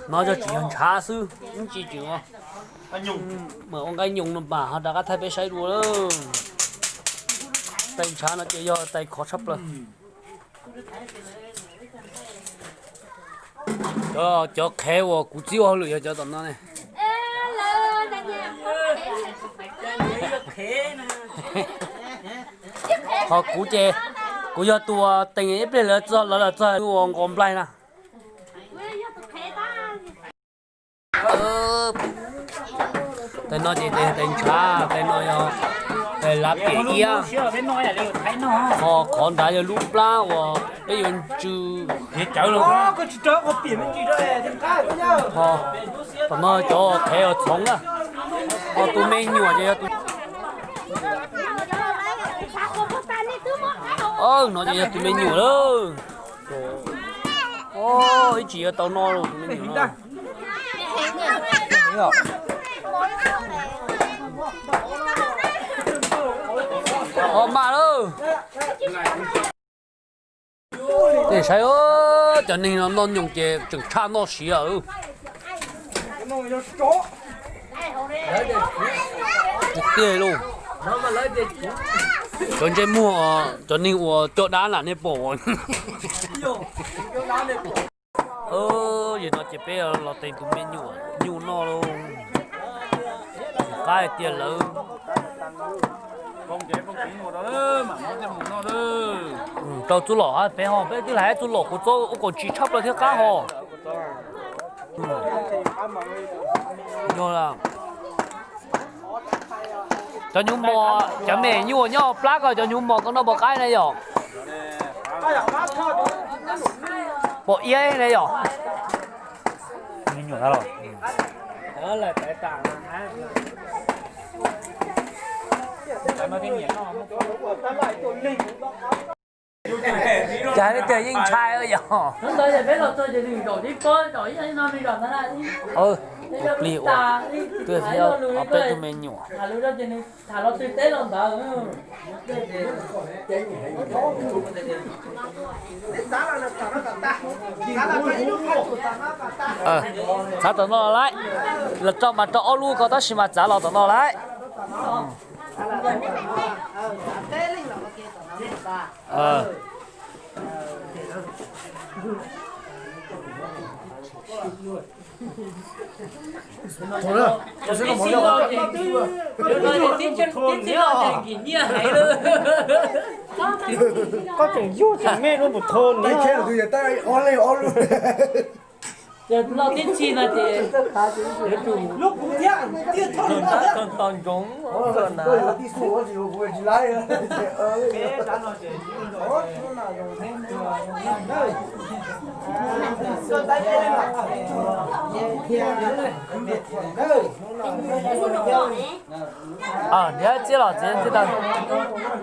No yog tsis yog ntshav xwb, ib tsis tseem ua nqaij nyoos no mas ho rov qab thaij peb saib dua lawm. Tais ntshav no ces yog tais khov tshaj plaws. Cov qhev uas kuv txib ua hauj lwm yog cov tom no ne. Ho kuv ces kuv yog tus teem ib pliag lawv txog, lawv txog ua nqos nplaig na. Tais no ces tais ntshav, tais no yog tais lav piam iab. Ho qhov nrad yog lub plab uas peb yuav ntsw. Ho tom no cov qhev uas txhoov na. Ho tus me nyuam ces yog tus, no ces yog tus me nyuam lawm. Ib tsis yuav tau no los tus me nyuam no. Ho mas lawm. Tej saib, cov neeg no noj nyoos ces tseem tshaj noj siav. Tiag tiag lauj. Cov ntsej muag, cov neeg uas coj dab na nej pom. Yog no ces peb los teem tus me nyuam nyuj noj lauj. Qab hais tias lawv rau txuj lom, peb ho peb twb lam txuj lom kuv txob ua kom ntsim tshaj plaws thiab qab ho. Yog cov hnyuv mos, cov me nyuj uas nyob plab ko, cov hnyuv mos tau noj puas qaib na yom? Puas iab na yom? Cas tias yeej ntshai yom? Tus plig uas peb tug me nyuam. Txav tom no lawm, los rau mas rau ob lub ko tab sis mas txav los tom no lawm. Koj tseem yuag tseem me no mus thov niam. Los tib txhij no ces yuav tsum tos ntsoov na. Niam txiab los txiv txiv tau.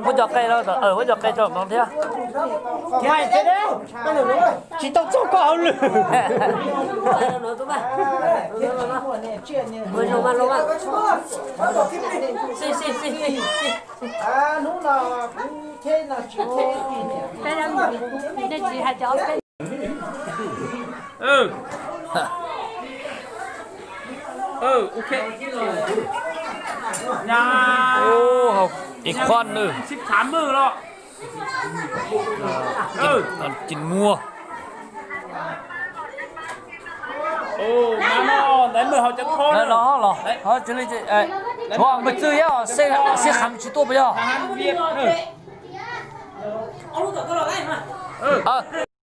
Muab cov qe rau, muab cov qe rau no thiab. Tsis tau txog koj hauj lwm. Ib khob nws. Cin muag. Los, tshuav npawg Txwj thiab, Xib Kham tsis tuaj puas yog?